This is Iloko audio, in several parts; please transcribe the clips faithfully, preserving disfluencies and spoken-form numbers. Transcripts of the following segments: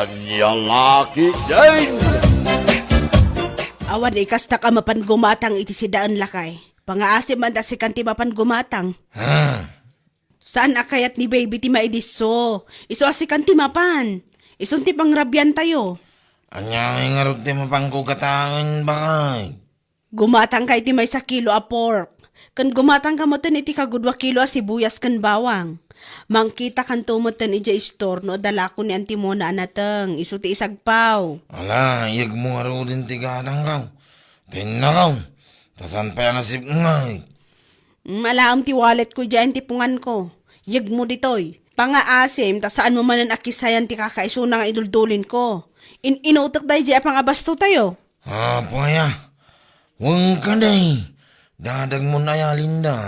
Ania la ketdin? Awan ikastak a mapan gumatang iti sidaen, lakay. Pangaasim man ta sikan ti mapan gumatang. Ha? Saan a kayat ni baby ti maidisso? Isu a sikan ti mapan. Isun ti pangrabiantayo. Ania ngay ngarud ti mapanko gatangen, bakay? Gumatangka iti maysa kilo a pork, ken gumatangka metten iti kagudua kilo a sibuyas ken bawang. Mangkitakanto metten idiay istor no adda lako ni Antimona a nateng, isu ti isagpaw. Ala, iyegmo ngaruden ti gatangko. Tinnakaw, ta saan pay a nasipnget. Mm, alaem ti walletko idiay antipunganko. Iyegmo ditoy. Pangaasim, ta saanmo manen a kisayan ti kakaisuna nga iduldulinko. In-inutek daydiay a pangabastotayo. Apo aya, wen kadi, dadagmon aya, Linda?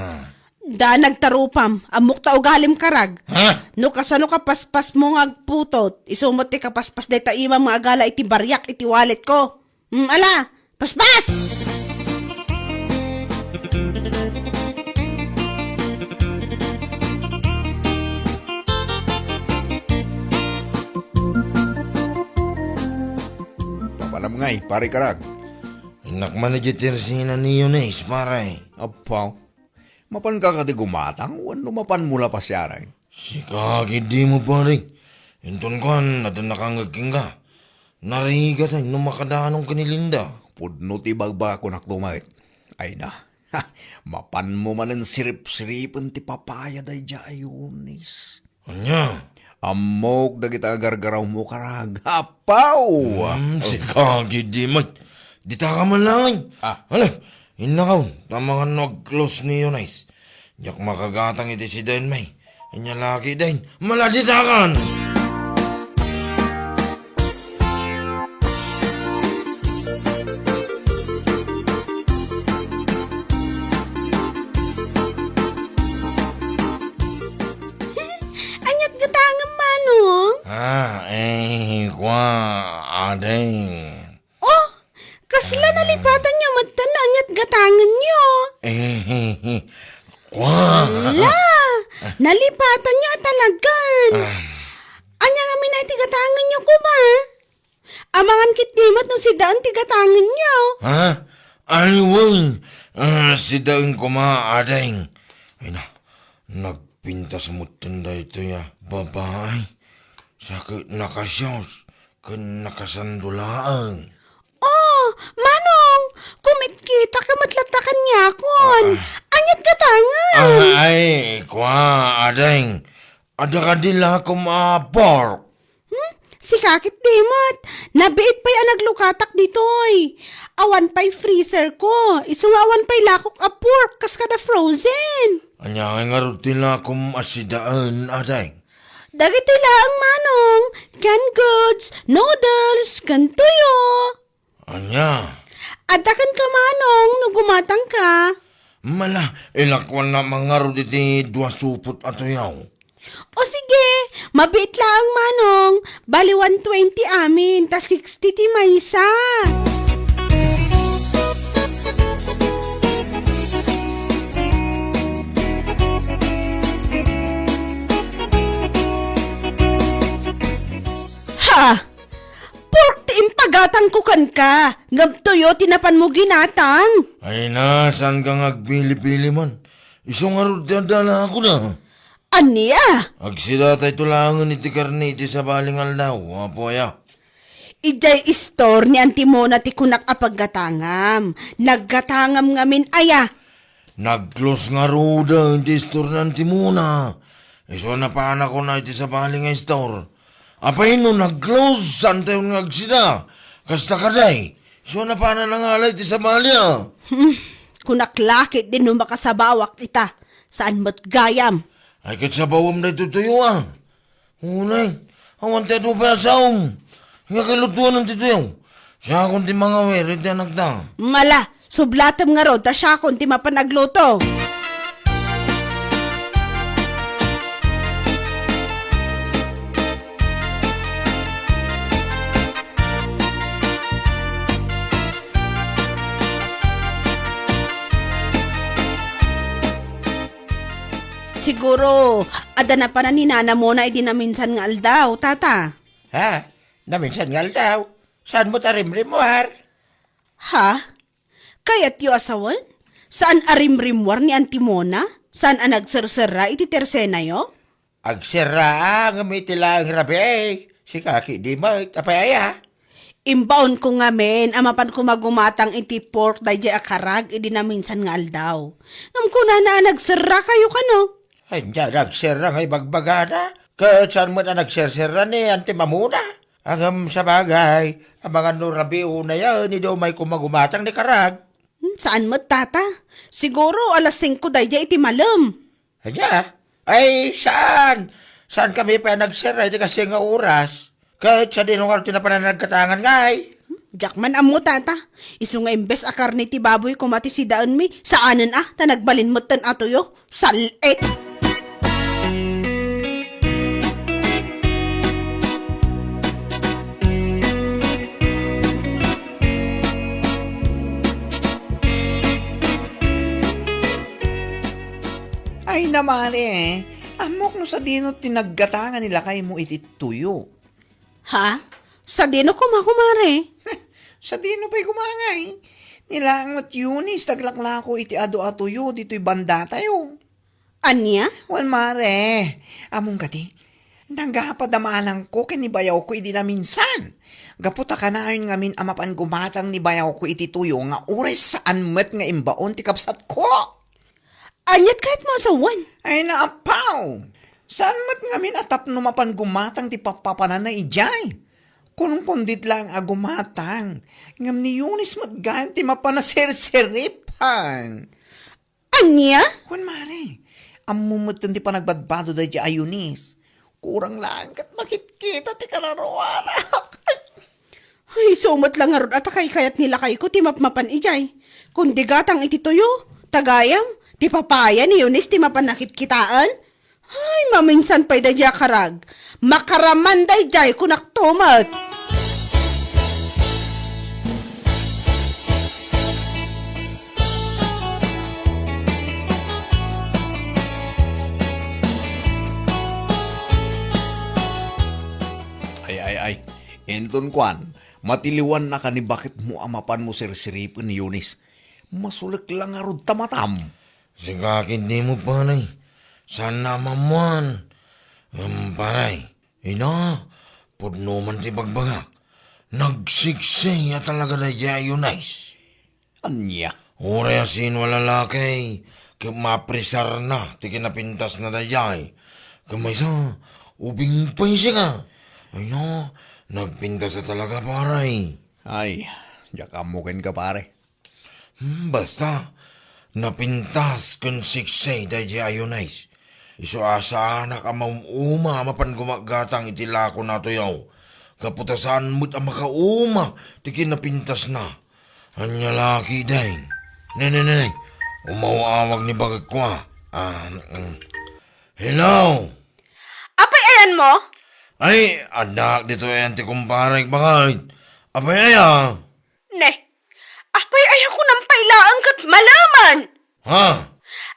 Da nagtarupam, ammok ta ugalim karag. Ha? No kasano kapaspasmo nga agputot, isu met ti kapaspas dayta imam nga agala iti bariak iti walletko. Hmm, ala, paspas! Mapanam ngay, pare karag. Innak man idiay tersina ni Eunice, pare. Apo, mapanka kadi gumatang wenno mapanmo la pasiareng? Sika ketdi met, pare. Inton kuan, adda nakangngeg kenka. Narigat ay no makadanon ken ni Linda. Pudno ti bagbagak kunakto met. Ay na. Ha, mapanmo manen siripsiripen ti papaya daydiay a Eunice. Ania? Ammok dagiti agargarawmo, karag. Apaw! Hmm, sika ketdi met. Ditaka man laeng. Ah. Ala, innakaw, ta amangan no ag-close ni Eunice. Diak makagatang iti sidaen, may. Ania la ketdin, maladitakan! Aniat gatangem, Manong? Ah, eh, kua, ading. Oh, kasla nalipatanyo met no aniat gatangenyo? Eh, kua. Ala, nalipatanyo a talagan. Ah. Ania ngamin a iti gatangenyo koma? Amangan ketdi met no sidaen ti gatangenyo. Ha? Ay, wen. Ah, sidaen koma, ading. Ay na, nagpintas metten daytoy a babai. Sa ket nakasios ken nakasando laeng. Oh, Manong, kumitkita ka met latta kaniakon. Ah, ah. Aniat gatangen? Ah, ay, kua, ading. Adda kadi lakom a pork? Hmm? Sika ketdi met. Nabiit pay a naglukatak ditoy. Awan pay freezer ko. Isu nga awan pay lakok a pork kas kada frozen. Ania ngay ngarud ti lakom a sidaen, ading? Dagitoy laeng, Manong. Canned goods, noodles, ken tuyo. Ania? Adda kenka, Manong, no gumatangka. Mala, ilakuannak man ngarud iti dua supot a tuyaw. O sige, mabiit laeng, Manong. Bali one twenty amin, ta sixty ti maysa. Ha! Pork ti impagatangko kenka, ngem tuyo ti napanmo ginatang. Ay na, saanka nga agpili-pili man? Isu ngarud ti adda lakoda. Ania? Agsidatayto laengen iti karne iti sabali nga aldaw, apo aya. Idiay istor ni Antimona ti kunak a paggatangam. Naggatangam ngamin aya. Nag-close ngaruden ti istor ni Antimona. Isu a napanakon iti sabali nga istor. Apay no nag-close, saantayon nga agsida? Kasta kadi, isu a napanan nangala iti sabali a. Hmm, kunak la ketdin no makasabawak ita. Saan met gayam? Ay, ket sabawem daytoy tuyo a. Unay, awan ti adu pay a saom. Nga kalutuanan ti tuyo. Siakon ti mangawir iti anakta. Mala, sublatem ngarud ta siakon ti mapan agluto. Siguro, adda napanan ni Nana Mona idi naminsan nga aldaw, tata. Ha? Naminsan nga aldaw, saan met a rimrimmuar? Ha? Kayatyo a sawen? Saan a rimrimmuar ni Auntie Mona? Saan a nagserserra iti tersenayo? Agserra, ngem iti laeng rabii. Sika ketdi met, apay aya? Imbaonko ngamin a mapanko magumatang iti pork daydiay a karag idi naminsan nga aldaw. Ngem kunana a nagserrakayo kano? Ay, ania nagserra nga ibagbagana? Ket saan met a nagserserra ni Auntie Mona? Ngem sabagay, amangan no rabii unayen idi umayko magumatang ni karag. Hmm, saan met, Tata? Siguro alas singko daydiay iti malem. Ania? Ay, saan? Saankami pay a nagserra iti kastoy nga oras? Ket sadino ngarud ti napan a naggatangan ngay? Diak man ammo, Tata. Isu nga imbes a karne ti baboy koma ti sidaenmi, saanen a, ta nagbalin metten a tuyo. Sal-it! Ay, na, mare, ammok no sadino ti naggatangan ni lakaymo iti tuyo. Ha? Sadino koma, kumare? Sadino pay koma ngay? Ni laeng met Eunice ti aglaklako iti adu a tuyo ditoy bandatayo. Ania? Wen, mare, ammom kadi, nagapad a maanangko ken ni bayawko idi naminsan. Gapu ta kanayon ngamin a mapan gumatang ni bayawko iti tuyo nga uray saan met nga imbaon ti kabsatko. Aniat kayatmo a sawen? Ay, naapaw! Saan met ngamin a tapno mapan gumatang ti pappapananna idiay? Kunkundiet laeng a gumatang, ngem ni Eunice met gayam ti mapan a serseripan. Ania? Wen, mare, ammom metten ti panagbadbado daydiay a Eunice. Kurang laeng ket makitkita ti kararuanak. Ay, isu met la ngarud a ta kaykayat ni lakayko ti mapmapan idiay. Kundi gatang iti tuyo, ta gayam, ti papaya ni Eunice ti mapan a kitkitaen. Ay, maminsan pay daydiay a karag. Makaraman daydiay, kunakto met. Ay, ay, ay. Inton kuan, matiliwannaka ni baketmo a mapanmo serseripen ni Eunice. Masulek la ngarud ta matam. Sika ketdi met, pare. Saan a maammuan. Ngem, pare, ina, pudno man ti bagbagak. Nagsiksay a talaga daydiay a Eunice. Ania? Uray a sino a lalaki, ket mapresarna ti kinapintasna daydiay. Ket maysa, ubing pay sika. Ay na, nagpintas a talaga, pare. Ay, diak ammo kenka, pare. Hmm, basta, napintas ken siksay daydiay a Eunice. Isu a saanak a maum-uma a mapan gumagatang iti lakona a tuyo. Gapu ta saan met a makauma ti kinapintasna. Ania la ketdi? Ne, ne, ne, ne. Umaw-awag ni baketko a. Ah, mm. Hello? Apay ayanmo? Ay, addaak ditoy ayan ti kumparek, baket. Apay aya? Ne, apay aya kunam pay laeng ket malemen? Ha?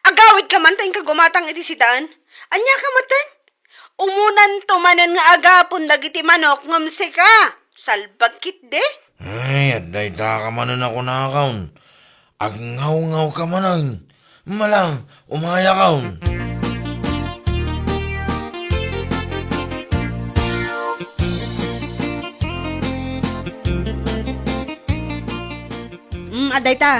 Agawidka man ta inka gumatang iti sidaen? Aniaka metten? Umunanto manen nga agapon dagiti manok ngem sika, salbag ketdi? Ay, adda itaka manen a kunakon. Agngawngawka manen. Mala, umayakon. Mm, adda ita.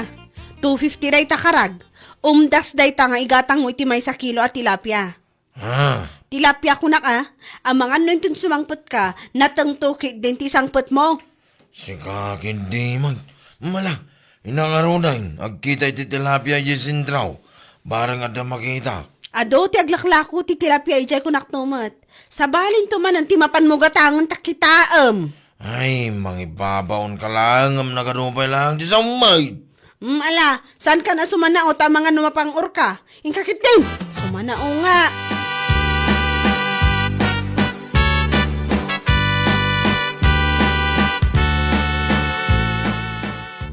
Two fifty dayta karag. Umdas dayta nga igatangmo iti maysa kilo a tilapia. Ah. Tilapia kunak a, amangan no inton sumangpetka, natengto ketdin ti sangpetmo. Sika ketdi met. Mala, inangaruden, agkita iti tilapia idiay sentro. Bareng adda makita. Adu ti aglaklako ti tilapia idiay kunakto met. Sabalinto manen ti mapanmo gatangen ta kitaem. Ay, mangibabaonka laeng ngem nagadu pay laeng ti sammay. Mm, ala, saankan a sumanao ta amangan no mapangngaarka? Inka ketdin! Sumanao nga!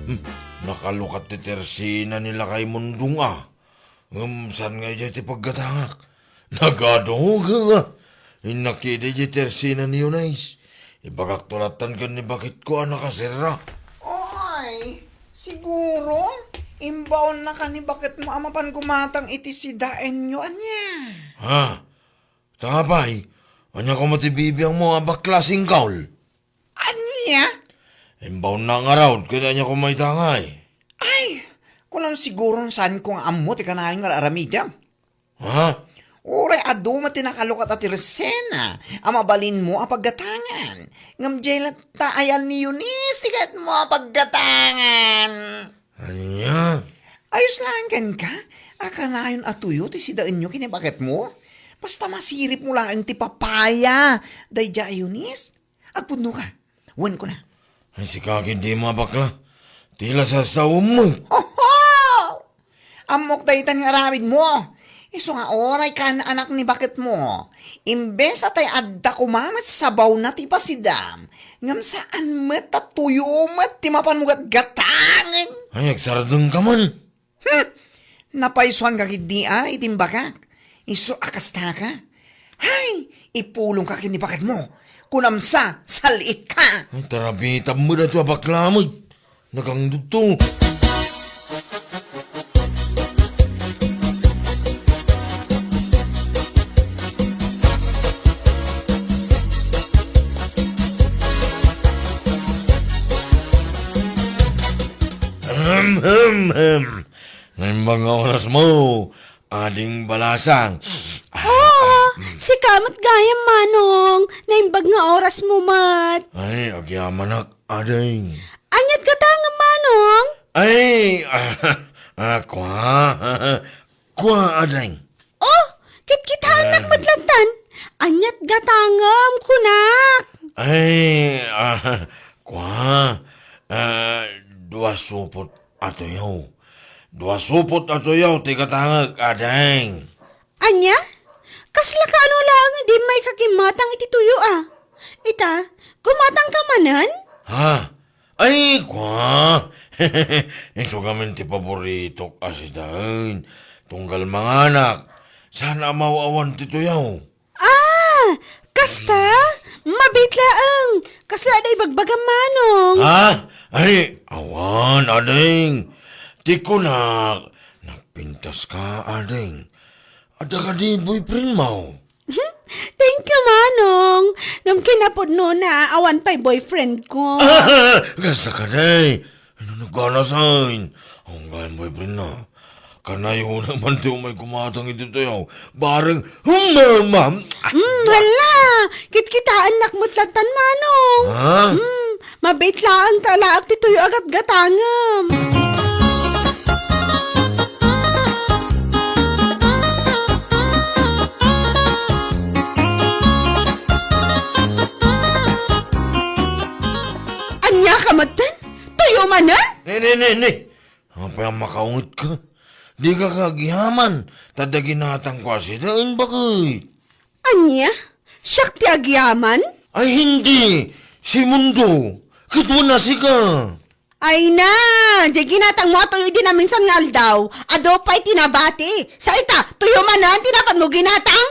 Hmm, nakalukat ti tersina ni Lakay Mundong a. Ngem saan nga idiay ti paggatangak? Nagadu nga. Innak idi ti tersina ni Eunice. Ibagakto lattan ken ni baketko a nakaserra. Oy, siguro, imbaonnaka ni baketmo a mapan gumatang iti sidaenyo, ania? Ha? Ta apay, ania koma ti bibiangmo a bakla, singkaw? Ania? Imbaonna ngarud, ket ania koma ita ngay? Ay, kunam siguro no saanko nga ammo ti kanayon nga aramidem. Ha? Uray adu met ti nakalukat a tersena a mabalinmo a paggatangan. Ngem diay latta ayan ni Eunice ti kayatmo a paggatangan. Ania? Ayos laeng kenka, a kanayon a tuyo ti sidaenyo ken ni baketmo. Basta masiripmo laeng ti papaya, daydiay a Eunice. Agpudnoka. Wen kuna. Ay, sika ketdi, a bakla. Ti la sasaom met. Oho! Ammok daytan nga aramidmo. Isu nga uray kaan anak ni baketmo. Imbes a tay adda koma met sabawna ti pasidam, ngem saan met ta tuyo met ti mapanmo gatgatangen. Ay, agsardengka man. Hmm! Napaysuanka ketdi a iti imbagak. Isu a kastaka. Hay, ipulongka ken ni baketmo. Kunam sa, sal-itka. Ay, tarabitam met daytoy a bakla met. Nagangdudto. Ahem, hem, hem. Naimbag nga orasmo, ading balasang. Oo, sika met gayam, Manong. Naimbag nga orasmo met. Ay, agyamanak, ading. Aniat gatangem, Manong? Ay, ah, ah, kua. Kua, ading. Oh, kitkitaennak met lattan. Aniat gatangem, kunak. Ay, ah, kua. Ah, dua supot a tuyo. Dua supot a tuyo ti gatangek, ading. Ania? Kasla kaano laeng idi immayka gimmatang iti tuyo a? Ita, gumatangka manen? Ha? Ay, kua! Isu ngamin ti paboritok a sidaen. Tunggal manganak, saan a maw-awan ti tuyo. Ah! Kasta? Mabiit laeng. Kasla adda ibagbagam, Manong. Ha? Ay, awan, ading. Ti kunak, nagpintaska, ading. Adda kadi boyfriendmo? Thank you, Manong. Ngem kinapudnona, awan pay boyfriendko. Kasta kadi. Ano naganasan? Ang gayam boyfriend na. Kanayon man ti umay gumatang iti tuyo. Bareng humama. Hmm, hala! Kitkitaennak met lattan, Manong. Ha? Hmm, mabiit laeng ta alaek ti tuyo a gatgatangem. Ania ka metten? Tuyo manen? Ne, ne, ne, ne. Apay a makaunget ka? Dika agyaman, ta adda ginatangko a sidaen, baket. Ania? Siak ti agyaman? Ay, hindi. Si Mundo. Ket wen a sika. Ay na, diay ginatangmo a tuyo idi naminsan nga aldaw. Adu pay ti nabati. Sa ita, tuyo manen ti napanmo ginatang?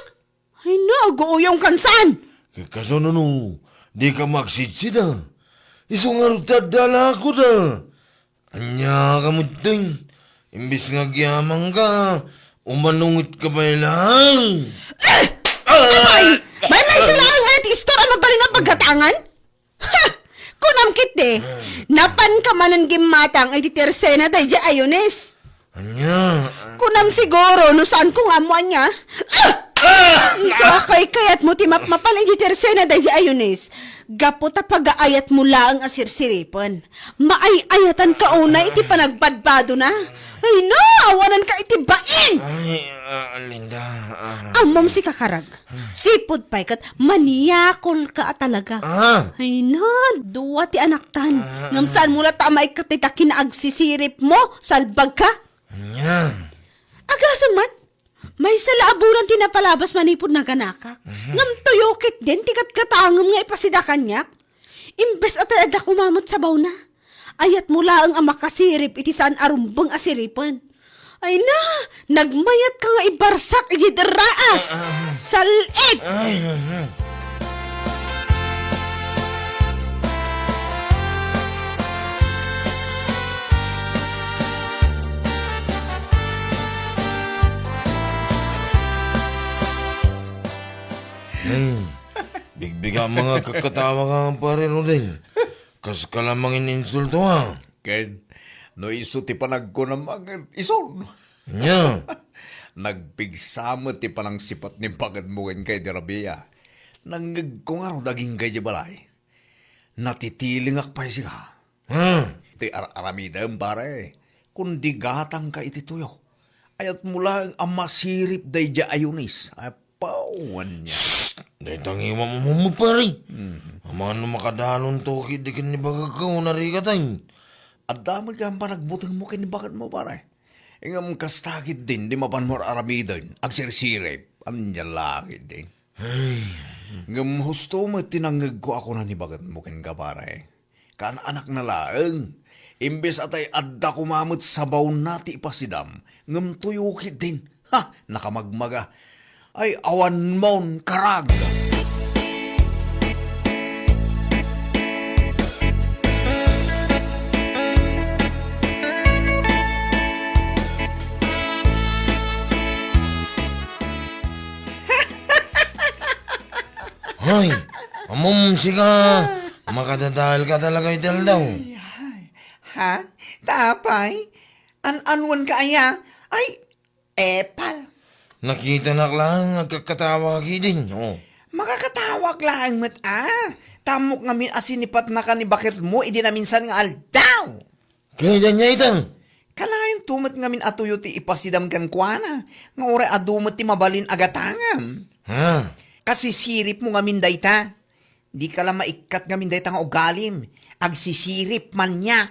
Ay na, aguuyongkan saan? Ket kasano no, dika agsidsida. Isu ngarud ti adda alaekda. Ania ka metten? Imbes nga agyamanka, umanungetka pay laeng. Eh! Apay! Maymaysa laeng aya ti istor a mabalin a paggatangan? Ha! Kunam ketdi, napanka manen gimmatang iti tersena daydiay a Eunice. Ania? Kunam siguro no saanko nga ammo ania. Ah! Ah! Isu a kaykayatmo ti mapmapan iti tersena daydiay a Eunice. Gapu ta pagaayatmo laeng a sirsiripen. Maay-ayatanka unay iti panagbadbadona. Ay na, awananka iti bain! Ay, ah, Linda, ah. Ammom, sika karag. Sipud pay ket maniakolka a talaga. Ah. Ay na, dua ti anaktan. Ah. Ngem saanmo latta a maikkat dayta kinaagsisiripmo, salbagka. Ania? Agasem man, maysa la a bulan ti napalabas manipud naganakak. Mhm. Ngem tuyo ketdin ti gatgatangem nga ipasida kaniak. Imbes a tay adda koma met sabawna, ayatmo laeng a makasirip iti saan a rumbeng a siripen. Ay na, nagmayatka nga ibarsak iti derraas. Ah, ah. Sal-it! Ay, ah, ah. Bigbiga mga kakatawa ka, pare Rodel. Kas ka lamang ininsulto, ha? Ken, no isu ti panagkunam, ket isun. Nya? Nagpigsa met ti panangsipat ni baketmo kenka idi rabii. Nangngegko ngarud agingga idiay balay. Natitilingak pay sika. Hmm. Ti ar-aramidem, pare. Kundi gatangka iti tuyo. Ayatmo laeng a masirip daydiay a Eunice. Apaw, ania. Shh! Dayta ngiwam mo, pare. Mhm. Amangan no makadalonto ketdi ken ni baketko, narikatay. Adda met gayam panagbutengmo ken ni baketmo, pare. Ngem kasta ketdin ti mapanmo ar-aramiden, agsirsirip. Ania la ketdin? Ay. Ngem husto met ti nangngegko a kuna ni baketmo kenka, pare. Kaan-anakna laeng. Imbes a tay adda koma met sabawna ti ipasidam, ngem tuyo ketdin. Ha! Nakamagmaga. Ay, awanmon, karag! Hoy, ammom sika, makadadael ka talaga iti aldaw. Ay, ay. Ha? Tapay? An-anuan ka aya? Ay, epal. Nakitanak laeng agkakatawa ka ketdin, oh. Makakatawak laeng met, ah. Tammok ngamin a sinipatnaka ni baketmo idi naminsan nga aldaw. Kayat ania ita? Kanayonto met ngamin a tuyo ti ipasidam kenkuana, nga uray adu met ti mabalin a gatangam. Ha? Kasisiripmo ngamin dayta. Dika la maikkat ngamin dayta nga ugalim. Agsisirip, maniak.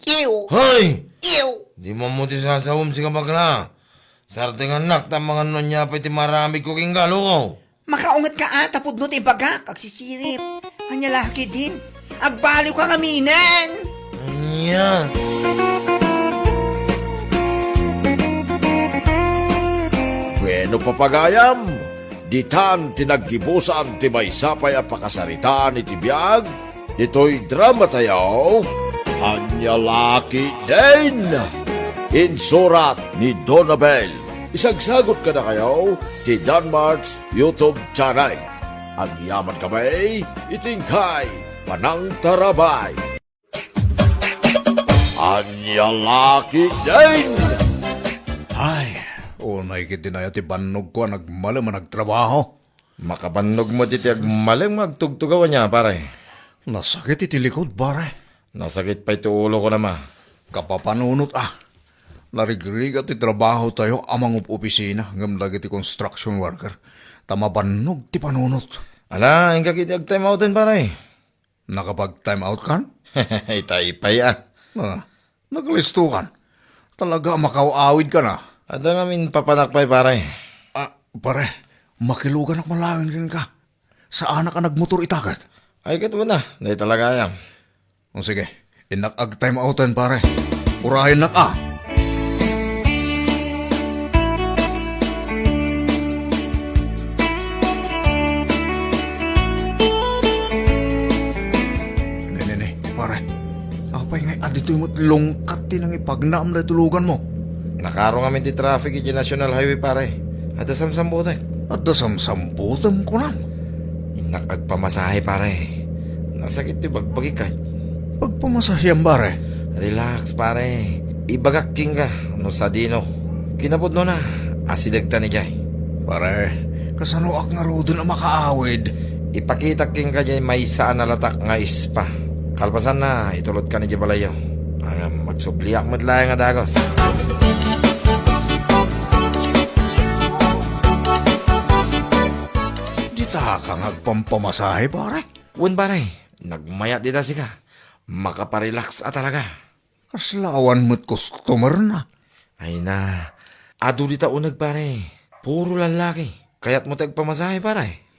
Ew! Hoy! Ew! Dimo ammo ti sasawem, sika bakla. Sartengannak, ta amangan no ania pay ti maaramidko kenka, loko. Makaunget ka, a, ta pudno ti ibagak, agsisirip. Ania la ketdin? Agbaliw ka ngaminen! Ania? Bueno, papagayam, ditan ti naggibusan ti maysa pay a pakasaritaan iti biag ditoy dramatayo, Ania La Ketdin. Insurat ni Donabel. Isagsagot kadakayo ti Danmart's YouTube channel. Agyaman kami iti inkay panangtarabay. Ania La Ketdin. Ay, unay ketdin aya ti bannogko a nagmalem a nagtrabaho. Makabannog met iti agmalem nga agtugtugaw ania, pare? Nasakit iti likod, pare. Nasakit pay ti uloko, nama. Kapapanunot, a. Narigrigat ti trabahotayo a mangup-opisina ngem dagiti construction worker, ta mabannog ti panunot. Ala, inka ketdi agtime outen, pare. Nakapag-time out kan? Itay pay, a. Ah, nakalisto kan. Talaga a makaw-awid kan, a. Adda ngamin papanak pay, pare. Ah, pare, makiluganak man laeng kenka. Saanak a nagmotor ita ket. Ay, ket wen a, dayta la gayam. O sige, innak ag-time outen, pare. Urayennak a. Ne, ne, ne, pare. Apay ngay a ditoy met lungkat ti nangipagnaam daytoy luganmo? Nakaro ngamin ti traffic idiay National Highway, pare. Adda samsambutek. Adda samsambutem, kunam? Innak agpamasahe, pare. Nasakit ti bagbagik, ay. Pagpamasaheam, pare? Relax, pare. Ibagak kenka no sadino. Kinapudnona, asidegtan idiay. Pare, kasanoak ngaruden a makaawid? Ipakitak kenka diay maysa a nalatak nga spa. Kalpasanna, itulodkan idiay balayyo. Ngem, agsubliak met laeng a dagus. Dita ka nga agpampamasahe, pare? Wen, pare. Nagmayat dita sika. Makaparelax a talaga. Kasla awan met customer na. Ay na, adu dita uneg, pare. Puro lallaki. Kayatmo ti agpamasahe, pare?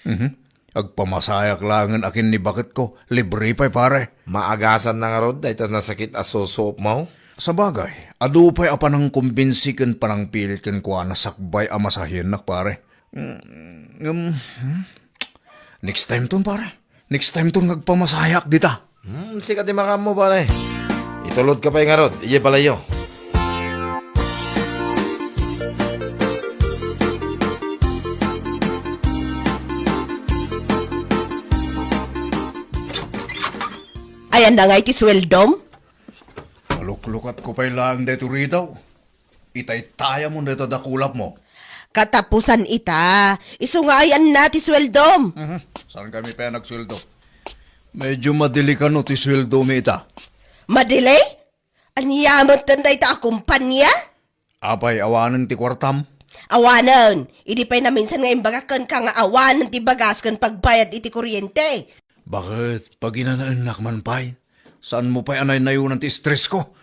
Mhm. Agpamasaheak laengen a ken ni baketko, libre pay, pare. Maagasan na ngarud dayta nasakit a susuopmo? Sabagay, adu pay a panangkumbinsi ken panangpilit kenkuana sakbay a masahiennak, pare. Mm, ngem, hmm? Next time ton, pare. Next time ton nga agpamasaheak dita. Hmm, sika ti makaammo, pare. Itulodka pay ngarud idiay balayyo. Ayanna ngay ti sueldom? Naluklukatko pay laeng daytoy ridaw. Itaytayamon dayta dakulapmo. Katapusan ita. Isu nga ayanna ti sueldom. Mhm. Saan kami pay nagsueldo? Medyo madili kano ti sueldomi ita. Madili? Ania met dayta a kumpania? Apay, awanen ti kuartam? Awanen. Idi pay naminsan nga imbagak kenka nga awanen ti bagas ken pagbayad iti kuryente. Bakit? Paginanaennak man pay? Saanmo pay a naynayonan ti stress ko?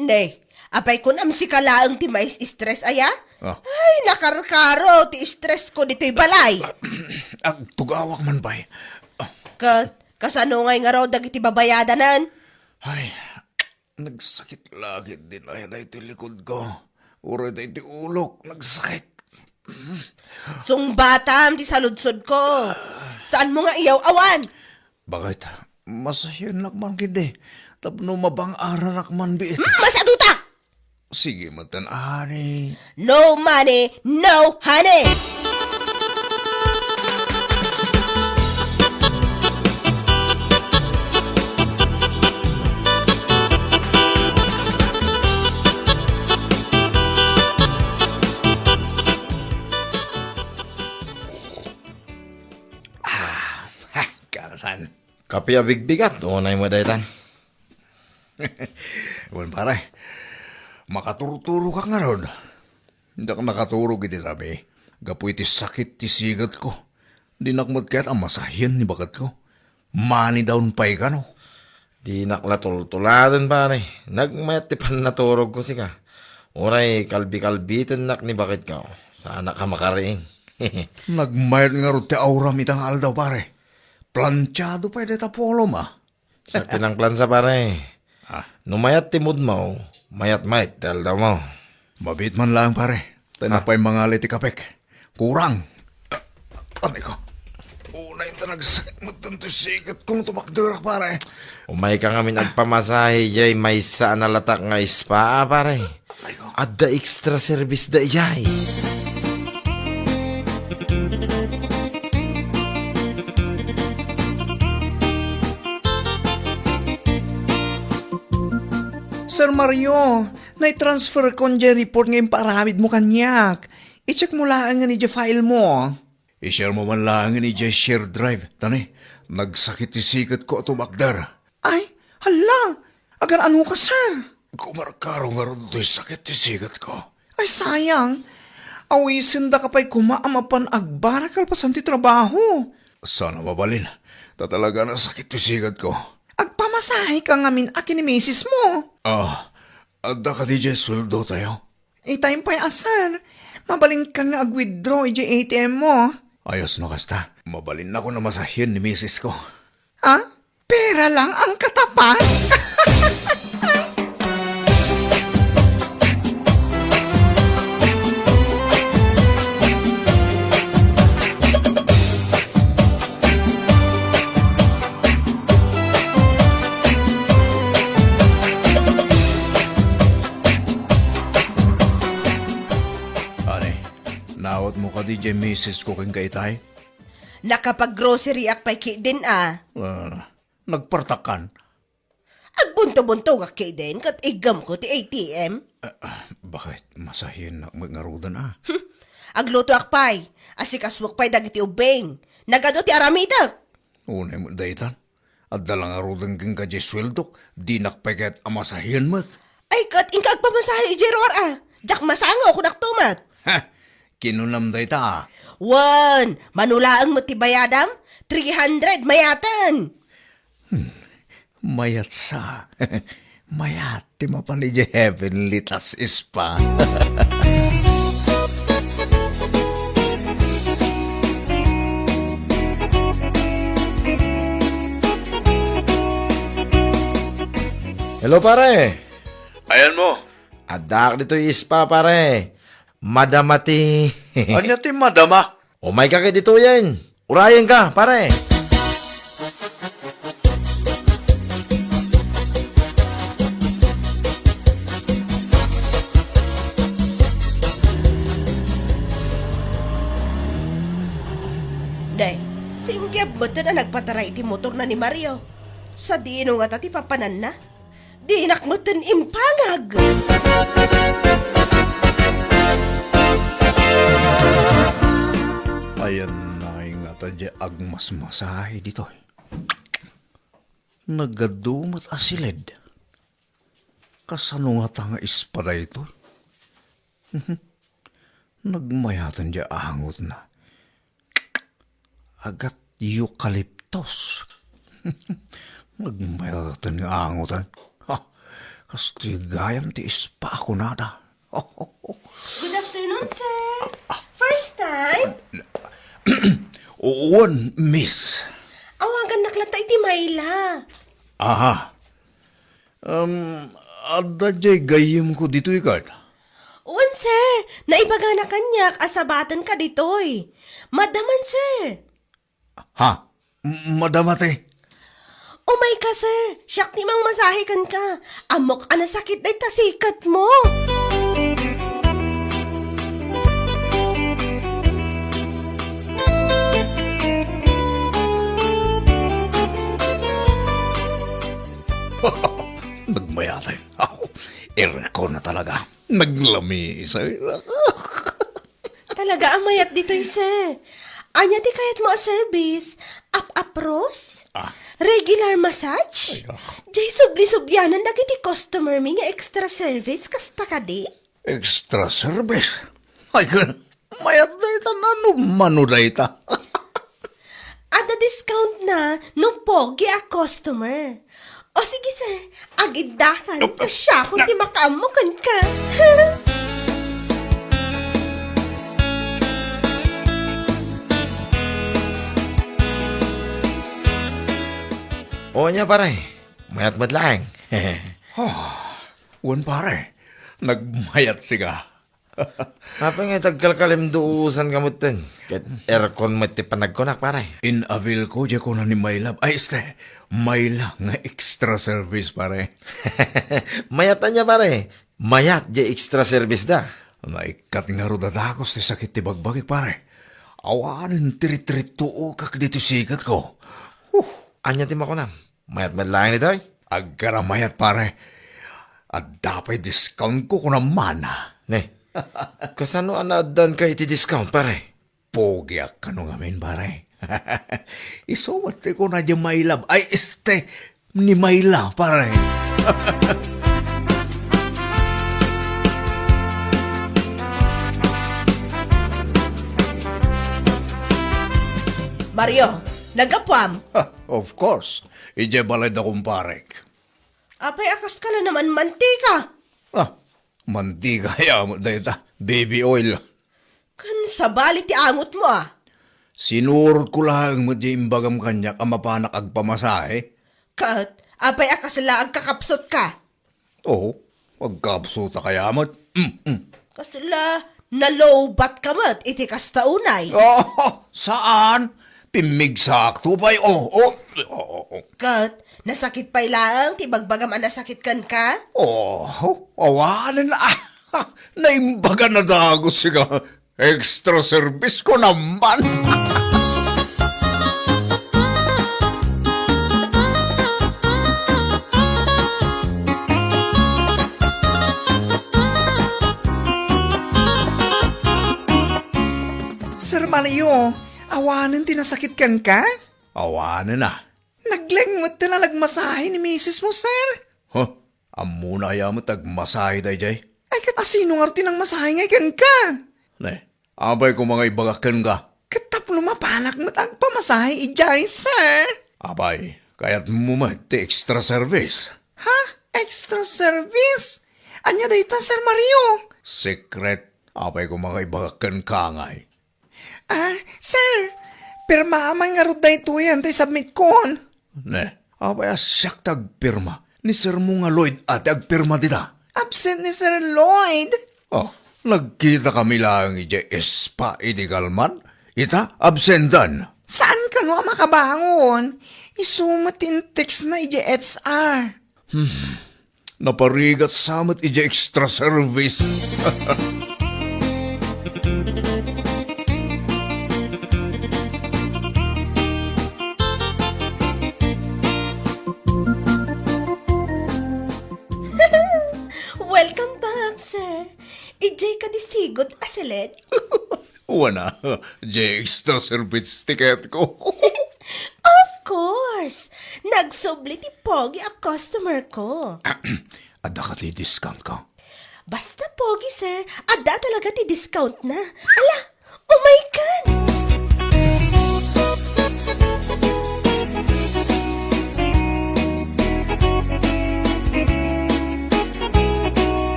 Ne, apay kunam sika laeng ti mais-stress aya? Ah. Ay, nakarkaro ti stress ko ditoy balay. Agtugawak man pay. Ket, kasano ngay ngarud dagiti babayadanen? Ay, nagsakit la ketdin aya daytoy likod ko. Uray daytoy ulok, nagsakit. Sungbatam ti saludsod ko. Saanmo nga iyaw-awan? Bakit? Masahiennak man ketdi. Tapno mabang-aranak man biit. Hmm, masaduta! Sige, matan, honey. No money, no honey! Ah, ha, kasan? Kape a bigbigat, unay mo daytan. Wen, pare, makaturturogak ngarud. Diak nakaturog iti rabii, gapu iti sakit ti sigetko. Dinak met kayat a masahien ni baketko. Money down pay kano. Dinak la tultuladen, pare. Nagmayat ti pannaturogko sika. Uray kalbikalbitennak ni baketko. Saanak a makariing. Nagmayat ngarud ti auram ita nga aldaw, pare. Plantiado pay dayta polo, ma. Sakti nang plansa, pare. Ah. No mayat ti mood mo, mayat met ti aldaw mo. Mabiit man laeng, pare. Ta Ah. napay mangali ti kapek. Kurang. Ah, anay ko. Unay ta nagsakit met ti sigetkong tumakderak, pare. Umayka ngamin agpamasahe jay maysa a nalatak nga spa, ah, pare. Adda extra service da ijay. Sir Mario, naitransferkon jay report nga impaaramidmo kaniak. I-check mo laengen ijay file mo. I-share mo man laengen ijay share drive. Ta ne, nagsakit ti sigetko a tumakder. Ay, hala! Agan-anoka, sir? Kumarkaro ngarud toy sakit ti sigetko. Ay, sayang. Awisendaka pay koma a mapan agbara kalpasan ti trabaho. Saan a mabalin. Ta talaga a sakit ti sigetko. Agpamasaheka ngamin a ken ni misis mo. Ah, adda kadi jay sueldotayo? Itay pay a, sir. Mabalinkan nga ag-withdraw ijay A T M mo. Ayos no kasta. Mabalinnakon a masahien ni misis ko. Ha? Pera lang ang katapat? Ani, naawatmo kadi jay misis ko kenka itay? Nakapag-groceryak pay ketdin a. Ah, nagpartakkan. Agbunto-buntogak ketdin ket iggemko ti A T M. Ah, ah, bakit? Masahiennak met ngaruden a. Hmm. Aglutoak pay. Asikasuak pay dagiti ubbing. Nagadu ti aramidek. Unay met daytan. Adda la ngaruden kenka jay sueldok. Dinak pay ket a masahien met. Ay, ket inka agpamasahe ijay ruar a. Diak masango, kunak to met. Ha! Kinunam dayta a. Wen, mano laeng met ti bayadam? Three hundred, mayaten. Hmm. Mayat sa. Mayat ti mapan idiay heavenly tas spa. Hello, pare. Ayan mo. Addaak ditoy spa, pare. Madama ti Ania ti madama? Umayka ket ditoyen. Urayenka, pare. Nay, singgib metten a nagpataray iti motorna ni Mario. Sadino ngata ti papananna? Dinak metten impangag! Ayan na ngata diay agmasmasahe ditoy. Nagadu met a siled. Kasano ngata nga ispa daytoy? Nagmayaten diay angotna. Agat eucalyptus. Nagmayaten nga angotan. Ha, kastoy gayam ti ispa a kunada. Good afternoon, sir. First time? Wen, miss. Awagannak latta iti Mayla. Aha. Um, adda diay gayyemko ditoy ket? Wen, sir. Naibagana kaniak a sabatenka ditoy. Madama, sir. Ha? M-, madama ti? Umayka, sir. Siak ti mangmasahe kenka. Ammok a nasakit dayta siketmo. Nagmayaten. Aw, aircon na talaga. Naglami, sir. Talaga a mayat ditoy, sir. Ania ti kayatmo a service? Ap-apros? Ah. Regular massage? Ay, ah. Diay subli-sublianan dagiti customer mi nga extra service, kasta kadi? Extra service? Ay, ka-, mayat dayta, mano-mano dayta. Adda discount na no pogi a customer. O sige, sir, agiddakan, ta siakon ti makaammo kenka. O, ania, pare? Mayat met laeng. Oh, wen, pare. Nagmayat sika. Apay nga agkalkalimduosanka metten? Ket aircon met ti panagkunak, pare. In-avail ko diay kuna ni My Love. Ay, este, Mayla nga extra service, pare. Mayat ania, pare? Mayat diay extra service da. Naikkat ngarud a dagus ti sakit ti bagbagik, pare. Awanen ti ritrittuokak ditoy siketko. Huh. Ania ti makunam? Mayat met laeng ditoy? Aggara mayat, pare. Adda pay discountko, kunam man. Ne, kasano a naaddanka iti discount, pare? Pogiak kano ngamin, pare. Isu met ti kuna diay My Love. Ay, este, ni Mayla, pare. Mario, naggapuam? Ha, of course. Idiay balay da kumparek. Apay a kaska la naman mantika? Ah, mantika aya met dayta, baby oil. Ken sabali ti angotmo, a? Sinurotko laeng met diay imbagam kaniak a mapanak agpamasahe. Ket apay a kasla agkakapsutka? Oo, agkapsutak aya met. Mm, mm. Kasla nalowbatka met iti kasta unay? Oh, saan? Pimmigsakto pay. Oh, oh, oh, oh. Ket nasakit pay laeng ti bagbagam a nasakit kenka? Oh, awanen a. Naimbagan a dagus, sika. Extra service ko naman. Sir Mario, awanen ti nasakit kenka? Awanen a. Nagleng met ti nagmasahe ni misis mo, sir. Huh? Ammona aya met agmasahe daydiay? Ay, ket asino ngarud ti nangmasahe ngay kenka? Ne, apay koma nga ibagak kenka? Ket tapno mapanak met agpamasahe idiay, sir. Apay, kayatmo met ti extra service? Ha? Extra service? Ania dayta, Sir Mario? Secret. Apay koma nga ibagak kenka ngay? Ah, sir, pirmaam man ngarud daytoyen ti submitkon. Ne, apay a siak ti agpirma? Ni sirmo nga Lloyd a ti agpirma dita. Absent ni Sir Lloyd. Oh, nagkitakami laeng idiay spa idi kalman. Ita, absentan. Saan kano a makabangon? Isu met ti in-text na idiay H R. Hmm. Naparigat sa met idiay extra service. Diay kadi sigud a seled? Wen a, diay extra service ticket ko. Of course! Nagsubli ti pogi a customer ko. Adda kadi discount ka? Basta pogi, sir, adda talaga ti discount na. Ala, umaykan!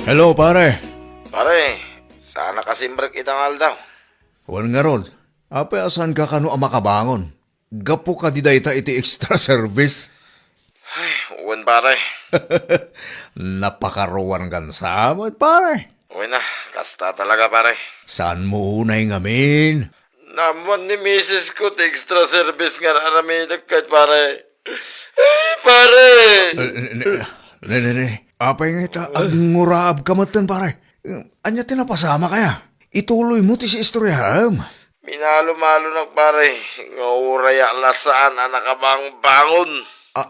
Hello, pare. Pare, saan a kasimrek ita nga aldaw? Wen ngarud, apay a saanka kano a makabangon? Gapu kadi dayta iti extra service? Ay, wen, pare. Napakaruankan sa met, pare. Wen a, kasta talaga, pare. Saanmo unay ngamin? Naammoan ni misis ko ti extra service nga ar-aramidek ket, pare. Ay, pare! Eh, ne, ne, ne, ne, ne. Apay nga ita, agnguraabka metten, pare. Ania ti napasamak aya? Ituloymo ti istoryaem. Minalumalonak, pare, nga uray a la saan a nakabanbangon. Ah,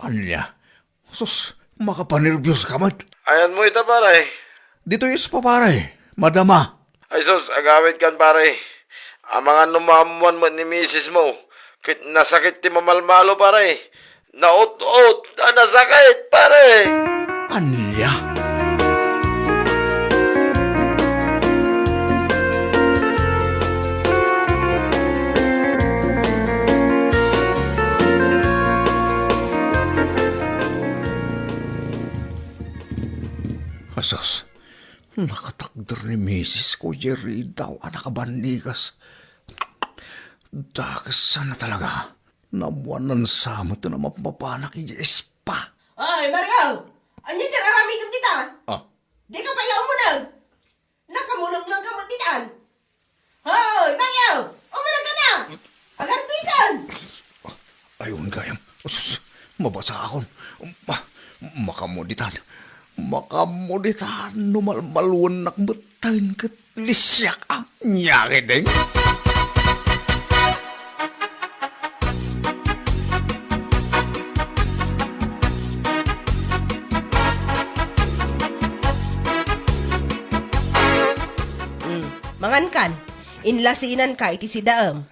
ania? Sus, makapanerbioska met. Ayanmo ita, pare? Ditoy spa, pare. Madama. Ay sus, agawidkan, pare. Amangan no maammoan met ni misismo, ket nasakit ti mamalmalo, pare. Naut-ot a nasakit, pare! Ania? Asus, nakatakder ni misis ko, Jerry, daw a nakabannigas. Dakes sana talaga. Naammoanna sa met a mapmapanak idiay spa. Ay, Mario! Ania ti aramidem dita? Ah. Dika pay la umuneg? Nakamulenglang ka met ditan? Hoy, Mario! Umuneg ka na! Agarbisan! Ay, wen gayam. Sus, mabasaakon. Ma-, makaammo ditan. Makaammo ditan no malmaloennak metten ket lisiak a. Ania ketdin? Mm, mangankan, inlasinanka iti sidaem.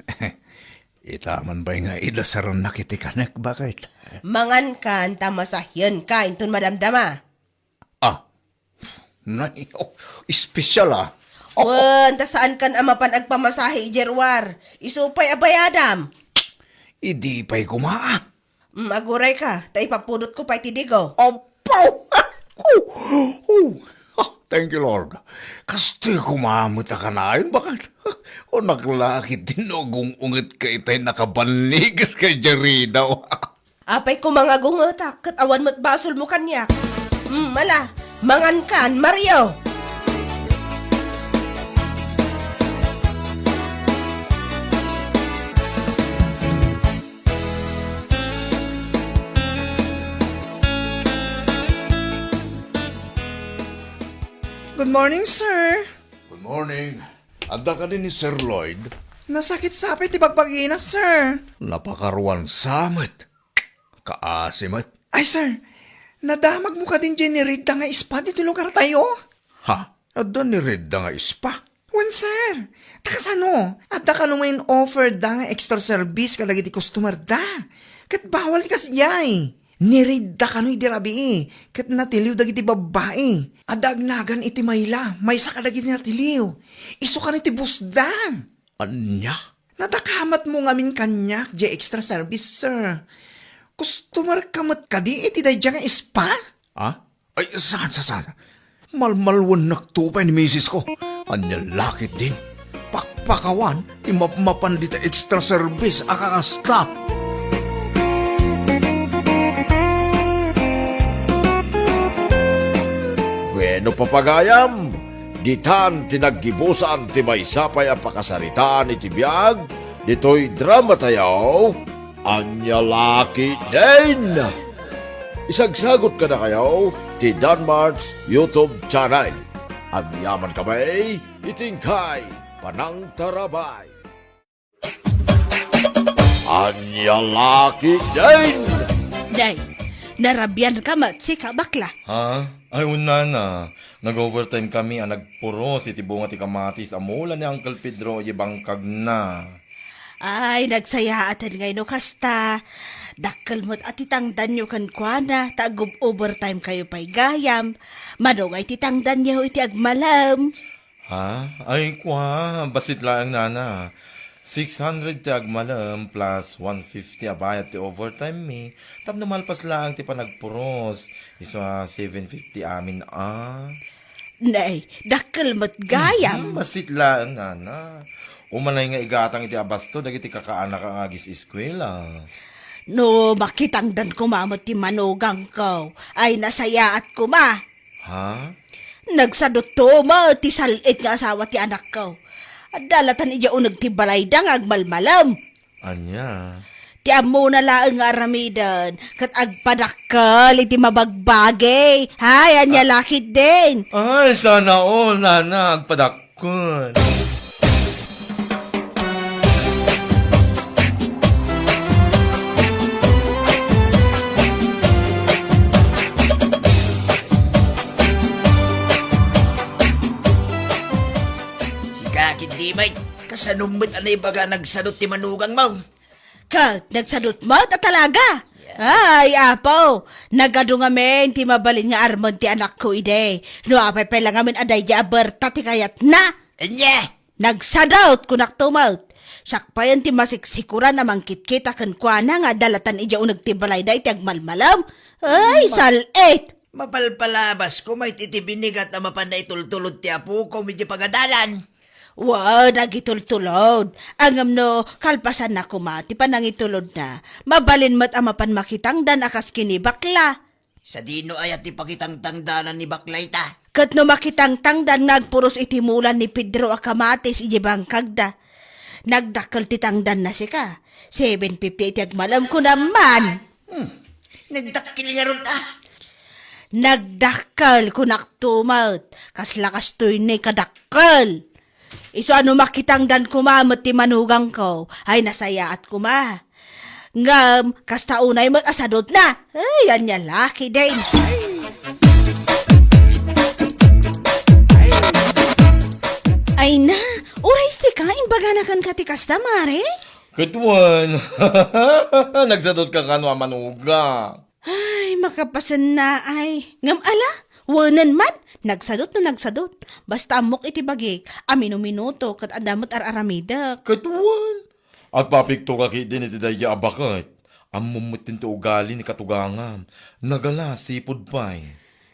Ita man pay nga idasarannak iti kanek, baket. Mangankan ta masahienka inton madamdama. Ah, nay, oh, espesyal, ah. Wen, ta saankan a mapan agpamasahe idiay ruar. Isu pay a bayadam. Idi pay koma, ah. Mm, agurayka, ta ipapudotko pay ti digo. Apo! Oh, ah, thank you, Lord. Kastoy koma met a kanayon, baket. O, naklakit din no agung-ungetka itay nakabannigas kay Jarida. Apay koma nga agungetak, ket awan met basolmo kaniak. Mm, ala, mangankan, Mario! Good morning, sir. Good morning. Adda kadi ni Sir Lloyd? Nasakit sa pay ti bagbagina, sir. Napakaruan sa met. Kaasi met. Ay, sir, nadamagmo kadin diay ni Rida nga spa ditoy lugartayo? Ha? Adda ni Rida nga spa? Wen, sir. Ta kasano? Adda kano nga in-offer da nga extra service kadagiti customer da. Ket bawal ti kasdiay. Ni Rida kano idi rabii, ket natiliw dagiti babbai. Adda agnagan iti mayla, maysa kadagiti natiliw. Isu kano ti boss da. Ania? Nadakamatmo ngamin kaniak diay extra service, sir. Customer ka met kadi iti daydiay nga spa? Ah? Ay, saan, saan, saan? Malmaloennakto pay ni misis ko. Ania la ketdin? Pakpakawan ti mapmapan dita extra service a kakasta. Bueno, papagayam, ditan ti naggibusan ti maysa pay a pakasaritaan iti biag ditoy drama tayo, Ania la ketdin? Isagsagot kadakayo ti Danmart's YouTube channel. Agyaman kami iti inkay panangtarabay. Ania la ketdin? Day, Narabian ka met, sika, bakla. Ha? Ay, unana. Nag-overtime kami a nagpuros iti bunga ti kamatis a mula ni Uncle Pedro iti bangkagna. Ay, nagsayaaten ngay no kasta. Dakkel met a ti tangdanyo kenkuana, ta agub-overtime kayo pay gayam. Mano ngay ti tangdanyo iti agmalem? Ha? Ay, kua, bassit laeng, nana. Six hundred ti agmalem plus one fifty a bayad ti overtime mi. Tapno malpas laeng ti panagpuros. Isu a seven fifty amin a. Nay, dakkel met gayam. Mhm, bassit laeng, nana. Umanay nga igatang iti abasto dagiti kakaanak nga agis-eskuela. No, makitangdan koma met ti manugangko. Ay, nasayaat koma. Ha? Nagsadutto met ti sal-it nga asawa ti anakko. Adda latan idiay uneg ti balayda nga agmalmalem. Ania? Ti ammona laeng nga aramiden, ket agpadakkel iti mabagbagi. Hay, ania la ketdin? Ay, sana all, nana, agpadakkel. Sika, Kidlimay, kasano met a naibaga nagsadut ti manugangmo? Ket nagsadut met a talaga. Yeah. Ay, apo, nagadu ngamin ti mabalin nga armen ti anakko idi. No apay pay la ngamin a daydi a berta ti kayatna. Ania? Nagsadut, kunakto met. Siak payen ti masiksikuran a mangkitkita kenkuana nga adda latan idiay uneg ti balayda iti agmalmalem. Ay, ma-, sal-it! Mapalpalabas koma iti binigat a mapan naitultulod ti apokom iti pagadalan. Wen, agitultulod. Ngem no kalpasanna koma ti panangitulodna, mabalin met a mapan makitangdan a kas ken ni bakla. Sadino aya ti pakitangtangdanan ni bakla ita? Ket no makitangtangdan nga agpuros iti mulan ni Pedro a kamatis idiay bangkagda, nagdakkel ti tangdanna sika. Seven fifty iti agmalem, kunam man. Hmm. Nagdakkel ngarud, a? Nagdakkel, kunakto met. Kasla kastoy ni kadakkel. Isu a no makitangdan koma met ti manugangko, ay, nasayaat koma. Ngem, kasta unay met a sadutna. Ay, ania la ketdin. Ay na, uray sika, imbagana kenka ti kasta, mare? Ket wen, nagsadutka kano a manugang? Ay, makapasenna ay. Ngem ala, wenen man, nagsadut no nagsadut. Basta ammok iti bagik a minuminuto ket adda met ar-aramidek. Ket wen, agpapikto ka ketdin iti daydi a baket. Ammom met ti ugali ni katugangam. Nagala, sipud pay.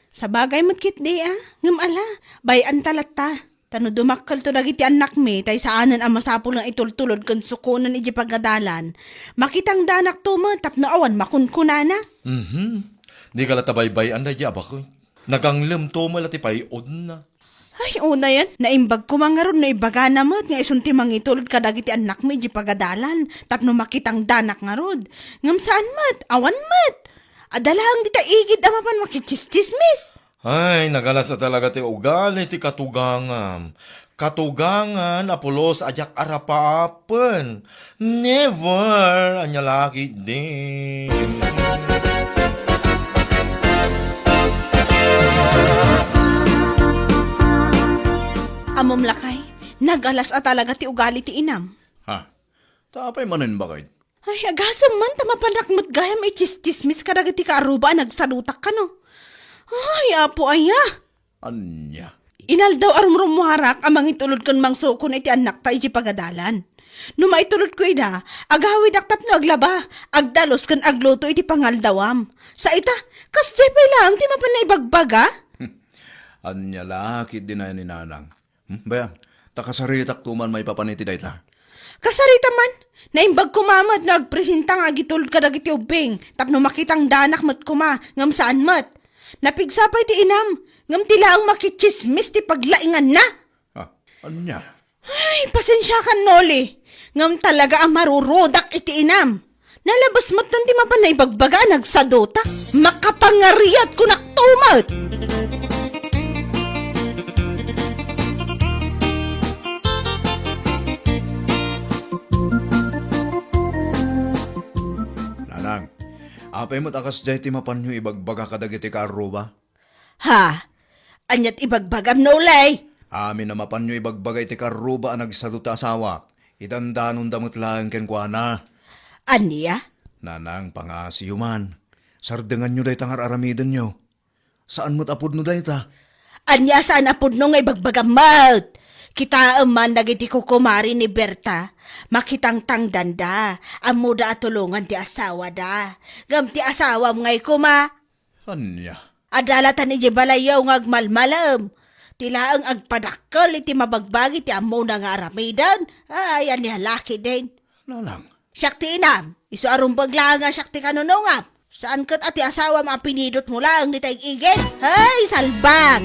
Sabagay met ketdi a. Ngem ala, bay-anta latta. Ta no dumakkelto dagiti annakmi, tay saanen a masapul nga itultulod ken sukonen idiay pagadalan, makitangdanakto met tapno awan makunkunana. Mhm. Dika la ta baybay-an daydi a baket. Naganglemto met la ti pay-odna. Ay, unayen, naimbag koma ngarud no ibagana met nga isun ti mangitulod kadagiti annakmi idiay pagadalan tapno makitangdanak ngarud. Ngem saan met, awan met. Adda laeng dita igid a mapan makitsismis. Ay, nagalas a talaga ti ugali ti katugangam. Katugangan a pulos a diak arapaapen. Never! Ania la ketdin. Ammom lakay, nagalas a talaga ti ugali ti inam. Ha? Ta apay manen, baket? Ay, agasem man ta mapanak met gayam itsistsismis kadagiti kaaruba a nagsadutak kano. Ay, Apo aya! Ania? Inaldaw a rumrummuarak a mangitulod ken mangsukon iti annakta idiay pagadalan. No maitulodko ida, agawidak tapno aglaba, agdalus ken agluto iti pangaldawam. Sa ita, kasdiay pay laeng ti mapan naibagbaga? Ania la ketdin a ni Nanang? Hmm, bay-am, ta kasaritakto man maipapan iti dayta. Kasaritam man, naimbag koma met no agpresenta nga agitulod kadagiti ubbing, tapno makitangdanak met koma, ngem saan met. Napigsa pay ti inam, ngem ti laeng makitsismis ti paglainganna. Ah, ania? Ay, pasensiakan, Noli. Ngem talaga a marurudak iti inam. Nalabes met ti mapan naibagbaga a nagsaduta. Makapangariat kunakto met. Nanang, Apay met a kasdiay ti mapanyo ibagbaga kadagiti kaarruba? Ha? Aniat ibagbagam, Nolay? Amin a mapanyo ibagbaga iti kaarruba a nagsado ti asawak. Idandanonda met laeng kenkuana. Ania? Nanang, pangaasiyo man. Sardenganyo dayta nga ar-aramidenyo. Saan met a pudno dayta. Ania saan a pudno nga ibagbagam met? Kitaem man dagiti kukumari ni Berta. Makitangtangdanda. Ammoda a tulongan ti asawada. Ngem ti asawam ngay koma. Ania? Adalatan idiay balayyo nga agmalmalem. Ti laeng agpadakkel iti mabagbagi ti ammona nga aramiden. Ay, ania lakidin. Nanang. Siak ti inam, isu a rumbeng laeng a siak ti kanunungam. Saan ket a ti asawam a pinidotmo laeng dita ig-igid? Hay, salbag!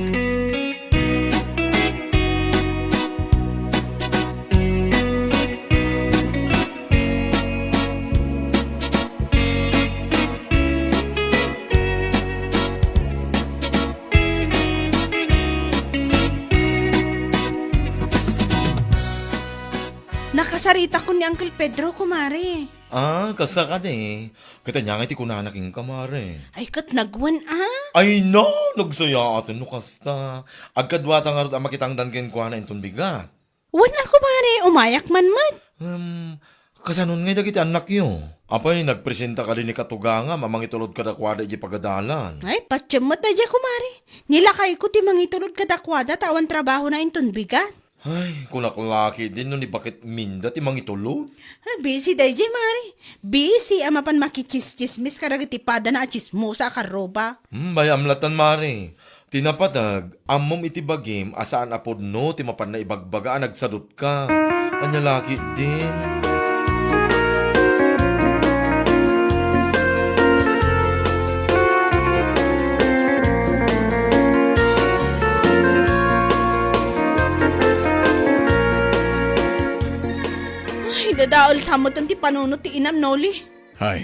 Nakasaritakon ni Uncle Pedro, kumare. Ah, kasta kadi. Ket ania ngay ti kunana kenka, mare? Ay, ket nagwen, ah? Ay, no! Nagsayaaten no kasta. Agkaduata ngarud a makitangdan kenkuana inton bigat. Wen a, kumare, umayak man met. Hmm, kasanon ngay dagiti annakyo? Apay, nagpresenta kadi ni katugangam a mangitulod kadakuada idiay pagadalan? Ay, patiem met daydiay, kumare. Nilakayko ti mangitulod kadakuada ta awan trabahona inton bigat. Ay, kunak lakidin no ni Bakit Minda ti mangitulod. Ah, busy daydiay, mare. Busy a mapan makitsismis kadagiti padana a tsismosa a karruba. Hmm, bay-am latan, mare. Ti napateg, ammom iti bagim a saan a pudno ti mapanna ibagbaga a nagsadutka. Ania lakidin. Ay, dadael sa met ti panunot ti inam, Noli. Ay,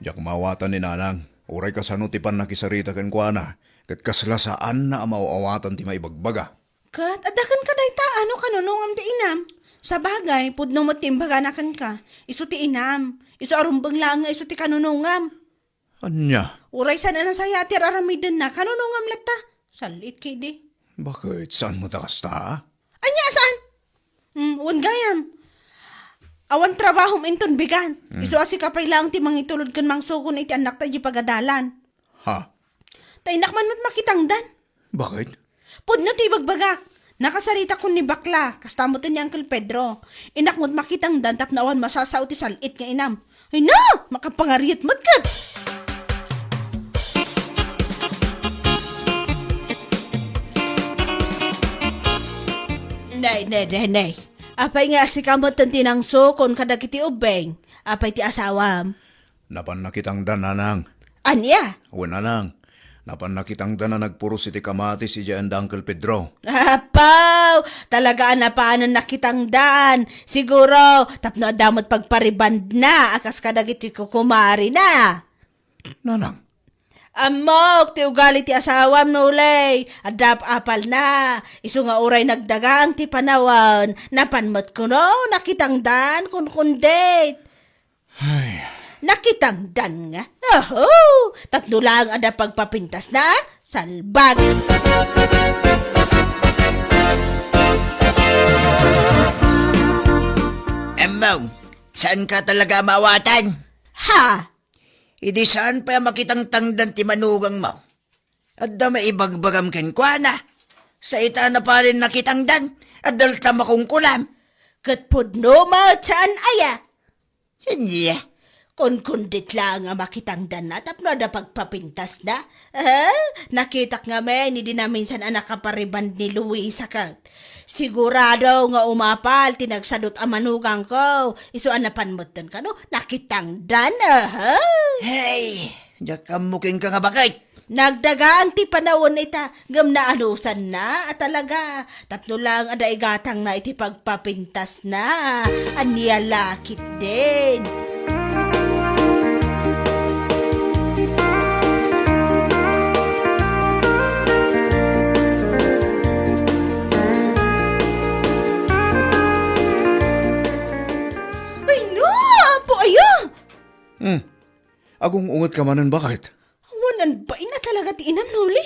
diak maawatan ni Nanang. Uray kasano ti pannakisarita kenkuana, ket kasla saanna a maaw-awatan ti maibagbaga. Ket adda kenka dayta a kanunongam ti inam. Sabagay, pudno met ti imbagana kenka. Isu ti inam. Isu a rumbeng laeng nga isu ti kanunongam. Ania? Uray saan a nasayaat ti ar-aramidenna, kanunongam latta. Sal-it kidi. Bakit? Saan met a kasta? Ania saan? Hmm, wen gayam. Awan trabahom inton bigat. Hmm. Isu a sika pay laeng ti mangitulod ken mangsukon iti annakta idiay pagadalan. Ha? Ta innak man met makitangdan. Bakit? Pudno ti ibagbagak. Nakasaritakon ni Bakla, kasta met ni Uncle Pedro. Innak met makitangdan tapno awan masasao ti sal-it nga inam. Ay na! Makapangariet met ket! Nay, nay, nay, nay. Apay nga sika met ti nangsukon kadagiti ubbing? Apay ti asawam? Napan nakitangdan, Nanang. Ania? Wen, Nanang. Napan nakitangdan a nagpuros iti kamatis idiay anda Uncle Pedro. Apaw! Talaga a napanen nakitangdan. Siguro, tapno adda met pagparibandna a kas kadagiti kukumarina. Nanang. Ammok ti ugali ti asawam, Nolay. Adda apalna. Isu nga uray nagdagang ti panawen, napan met kuno nakitangdan, kunkundit. Ay. Nakitangdan nga. Oho! Tapno laeng adda pagpapintasna, salbag! Ammo, saan ka talaga maawatan? Ha? Idi saan pay a makitangtangdan ti manugangmo? Adda maibagbagam kenkuana. Sa ita na parin nakitangdan, adda latta makungkulam. Ket pudno met saan aya? Ania? Kunkundit laeng a makitangdanna tapno adda pagpapintasna. Eh, nakitak ngamin idi naminsan a nakapariband ni Luisa ket. Sigurado nga umapal ti nagsadut a manugangko. Isu a napan metten kano, nakitangdan, aha. Hey, diak ammo kenka nga bakit. Nagdagaan ti panawen ita, ngem naanusanna a talaga. Tapno lang adda igatangna iti pagpapintasna. Ania la ketdin. Ay, no! Apo, ayo! Hmm. Agung-ungetka manen, baket? Awan bain a talaga ti inam, Noli.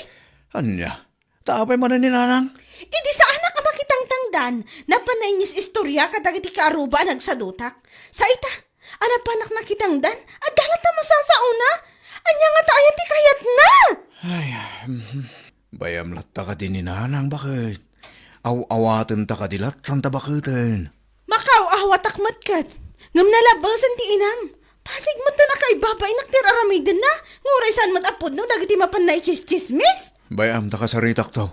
Ania? Ta apay manen ni Nanang? Idi saanak a makitangtangdan, napan nainis-istorya kadagiti kaaruba a nagsadutak. Sa ita, a napanak nakitangdan, adda latta masasaona. Ania ngata aya ti kayatna? Ay, mhm. Bay-am latta kadi ni Nanang, baket? Aw-awatenta kadi latta ta baketen? Makaaw-awatak met ket, ngem nalabasen ti inam. Pasig met ta nakaibabainak ti ar-aramidenna, nga uray saan met a pudno dagiti mapan naitsistsismis. Bay-am ta kasaritakto.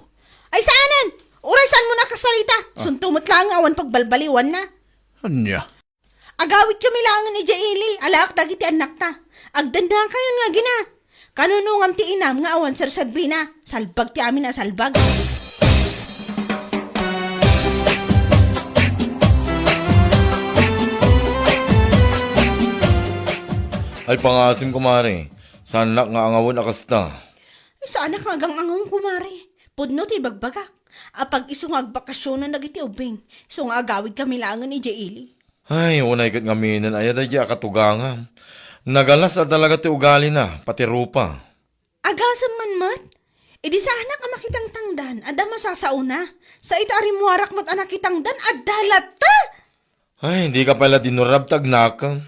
Ay saanen! Uray saanmon a kasarita! Ah. Sunto met laeng nga awan pagbalbaliwanna. Ania? Agawidkami laengen idiay ili, alaak dagiti annakta. Agdennakayon nga agina. Kanunongam ti inam nga awan serserbina. Salbag ti amin a salbag. Ay, pangasim, kumare. Saanak nga angawen a kasta. Ay, saanak nga agang-angawen, kumare. Pudno ti ibagbagak. Apag isu nga agbakasionan dagiti ubbing, isu nga agawidkami laengen idiay ili. Ay, unay ket ngaminen aya daydiay a katugangam. Nagalas a talaga ti ugalina, pati rupa. Agasem man met? Idi saanak a makitangtangdan, adda masasaona. Sa ita a rimmuarak met a nakitangdan, adda latta! Ay, dika pay la dinurab ta agnakem.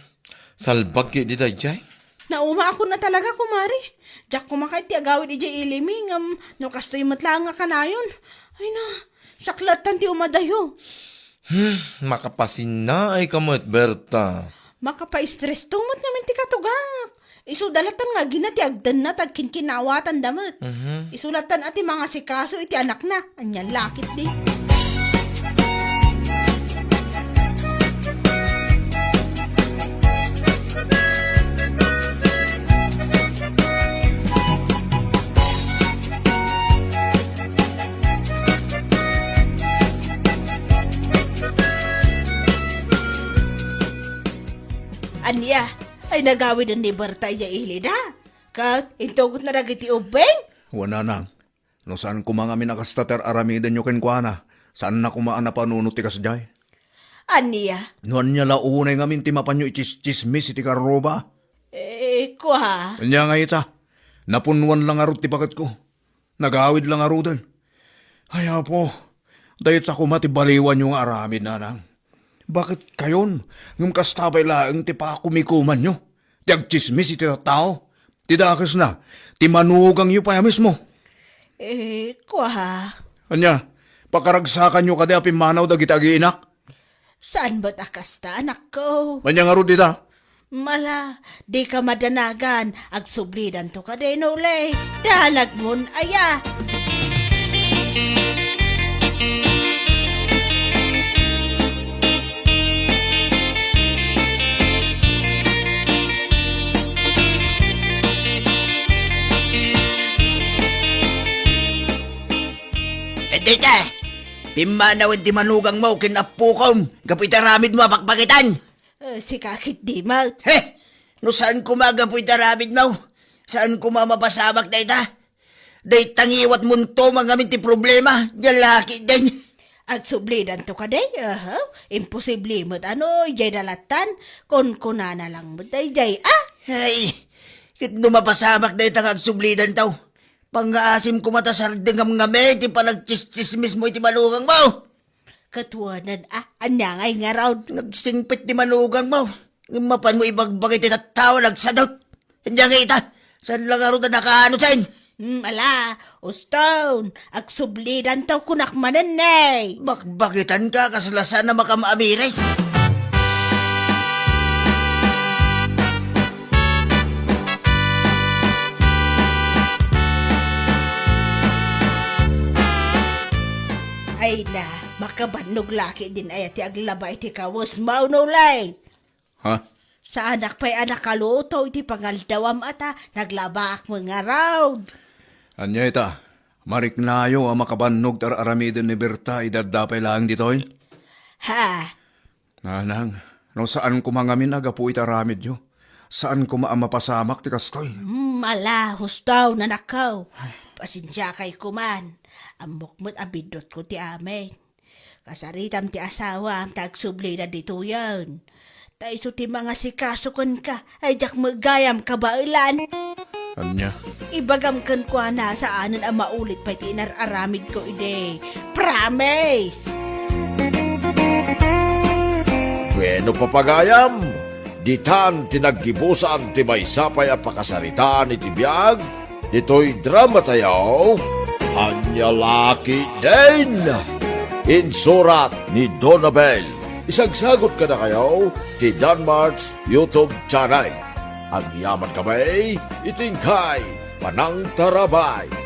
Salbag ketdi daydiay. Naumaakon a talaga, kumare. Diak koma kayat ti agawid idiay ilimi, ngem no kastoy met laeng nga kanayon. Ay na, siak lattan ti umadayo. Hmm, makapasinnaayka met, Berta. Makapa-stress to met ngamin ti katugak. Isu da lattan nga agina ti agdenna ta agkinkinawatanda met. Mhm. Isu lattan a ti mangasikaso iti anakna. Anian la ketdi. Ania? Ay nagawiden ni Berta idiay ilida? Ket intugotna dagiti ubbing? Wen, Nanang. No saan koma ngamin a kasta ti ar-aramidenyo kenkuana, saanna koma a napanunot ti kasdiay. Ania? No ania la unay ngamin ti mapanyo itsistsismis iti karruba? Eh, kua. Ania nga ita? Napunnuan la ngarud ti baketko. Nagawid la ngaruden. Ay, Apo, dayta koma ti baliwanyo nga aramid, Nanang. Baketkayon, ngem kasta pay laeng ti pakumikumanyo? Ti agtsismis iti tattao? Ti dakesna, ti manugangyo pay a mismo? Eh, kua. Ania, pakaragsakanyo kadi a pimmanaw dagiti agiinak? Saan met a kasta, anakko? Ania ngarud ita? Mala, dika madanagan, agsublidanto kadi, Noli. Danagmon aya. Dita, pimmanawen ti manugangmo ken appokom gapu iti aramidmo a bakbakitan. Eh, sika ketdi met. He! No saan koma gapu iti aramidmo, saan koma mapasamak dayta. Dayta ngiwatmonto mangamin ti problema, nia la ketdin. Agsublidanto kadi? Aha, imposible met a no, idiay da lattan, kunkunana lang met daydiay, ah? Ay, ket no mapasamak dayta nga agsublidanto, pangngaasim koma ta sardengam ngamin ti panagtsistsismismo iti manugangmo. Ket wen a, ania ngay ngarud? Nagsingpet ti manugangmo. Ngem mapanmo ibagbagi ti tattao a nagsadut. Ania ngay ita? Saan la ngarud a nakaano, sen? Hmm, ala, uston, agsublidanto kunak manen, ne. Bakbakitanka, kasla saan a makaamires. Ay na, makabannog la ketdin aya ti aglaba iti kawesmo, Noli. Ha? Saanak pay a nakaluto iti pangaldawam a ta naglabaak met ngarud. Ania ita? Mariknayo a makabannog ti ar-aramiden ni Berta idi adda pay laeng ditoy? Ha? Nanang, no saan koma ngamin a gapu iti aramidyo, saan koma a mapasamak ti kastoy. Hmm, ala, husto, nanakko. Ay. Pasensiakay koman. Ammok met a biddutko ti amin. Kasaritam ti asawam ta agsublida ditoyen. Dayta isu ti mangasikaso kenka. Ay, diak met gayam kabaelan. Ania? Ibagam kenkuana, saanen a maulit pay ti inar-aramidko idi. Promise! Bueno, papagayam, ditan ti naggibusan ti maysa pay a pakasaritaan iti biag ditoy drama tayo, Ania La Ketdin. Insurat ni Donabel. Isagsagot kadakayo ti Danmart's YouTube channel. Agyaman kami iti inkay panangtarabay.